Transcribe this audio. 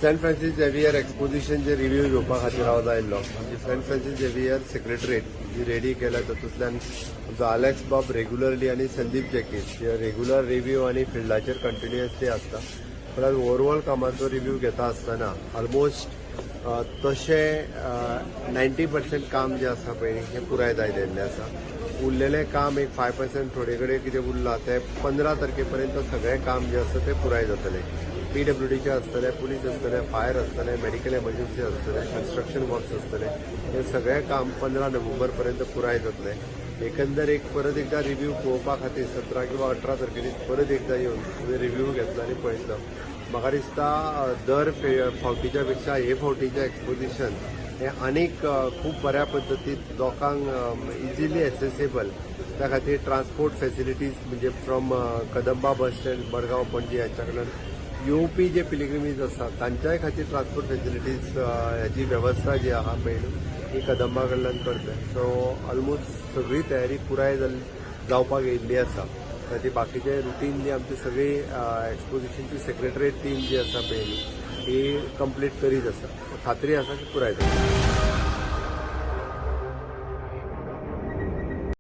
Saint Francis Xavier एक्सपोजिशनचे review घेवपा खातीर हांव आयिल्लो. आमची सेंट फ्रांसीस झेवियर सेक्रेटरीट जी रेडी केल्या, तातूंतल्यान आमचो आलेक्स बाब रेग्युलरली आनी संदीप जॅकीस हे रेग्युलर रिव्ह्यू आनी फिल्डाचेर कंटिन्युअसली आसता. पण आज ओवरऑल कामाचो रिव्ह्यू घेता आसतना ऑलमोस्ट तशें 90% काम जें आसा पळय, हें पुराय जायत येयल्लें आसा. उरलेलें काम एक 5% थोडे कडेन कितें उरलां, तें 15 तारखे पर्यंत सगळें काम जें आसा तें पुराय जातलें. पीडब्ल्यूडीचे आसतले, पुलीस आसतले, फायर आसतले, मेडिकल एमर्जन्सी आसतले, कन्स्ट्रक्शन वर्क्स आसतले. हे सगळें काम 15 नोव्हेंबर पर्यंत पुराय जातलें. एकंदर एक परत एकदा रिव्ह्यू पळोवपा खातीर 17 किंवा 18 तारखेर परत एकदा येवन रिव्ह्यू घेतलो आनी पळयतलो. म्हाका दिसता दर फावटीच्या पेक्षा हे फावटीचें एक्सपोजिशन हें आनीक खूब बऱ्या पद्दतीन लोकांक इजिली एक्सेसेबल, त्या खातीर ट्रान्सपोर्ट फेसिलिटीज, म्हणजे from Kadamba bus stand, Madgaon, Panaji हांच्या कडल्यान येवपी जे पिलिग्रिमीज आसात, तांच्याय खातीर ट्रान्सपोर्ट फेसिलिटीज हाची वेवस्था जी आहा पळय न्हू, ही कदंबा कडल्यान करता. सो ऑलमोस्ट सगळी तयारी पुराय जाल्ली जावपाक येयल्ली आसा. ती बाकीचे रुटीन जी आमची सगळी एक्सपोजिशनची सेक्रेटरीट टीम जी आसा पळय न्हू, ही कंप्लीट करीत आसा. खात्री आसा की पुराय जातली.